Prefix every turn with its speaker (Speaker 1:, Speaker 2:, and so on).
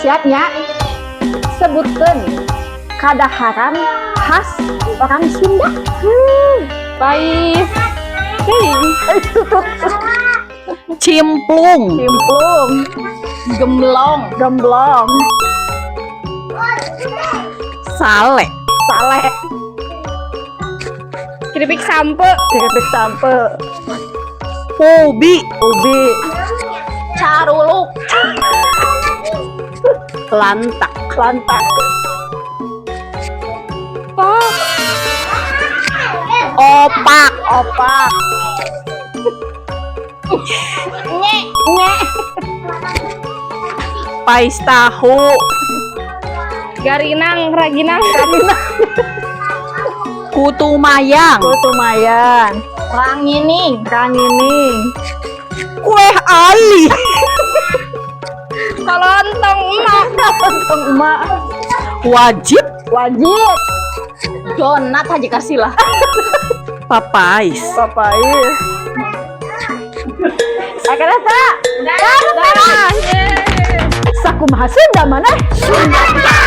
Speaker 1: Siap nya? Sebutkeun kadaharan khas orang Sunda.
Speaker 2: Pais.
Speaker 1: Tutut.
Speaker 3: Cimplung.
Speaker 1: Cimplung.
Speaker 2: Gemblong.
Speaker 1: Gemblong.
Speaker 3: Sale.
Speaker 1: Sale.
Speaker 2: Keripik sampeu.
Speaker 1: Keripik sampeu.
Speaker 3: Ubi.
Speaker 1: Ubi.
Speaker 2: Caruluk.
Speaker 3: Lantak.
Speaker 1: Lantak.
Speaker 2: Pak.
Speaker 3: Opak.
Speaker 1: Opak.
Speaker 2: Nye.
Speaker 1: Nye.
Speaker 3: Pais tahu.
Speaker 2: Garinang, raginang.
Speaker 3: Kutu mayang.
Speaker 1: Kutu mayang.
Speaker 2: Rangining.
Speaker 1: Rangining.
Speaker 3: Kue ali.
Speaker 2: Kalontong emak.
Speaker 1: Kalontong emak.
Speaker 3: Wajib.
Speaker 1: Wajib.
Speaker 2: Donat aja kasih lah.
Speaker 3: Papais.
Speaker 1: Papais. Akhirnya.
Speaker 2: Dah.
Speaker 1: Sakumaha Sunda maneh?
Speaker 2: Sunda.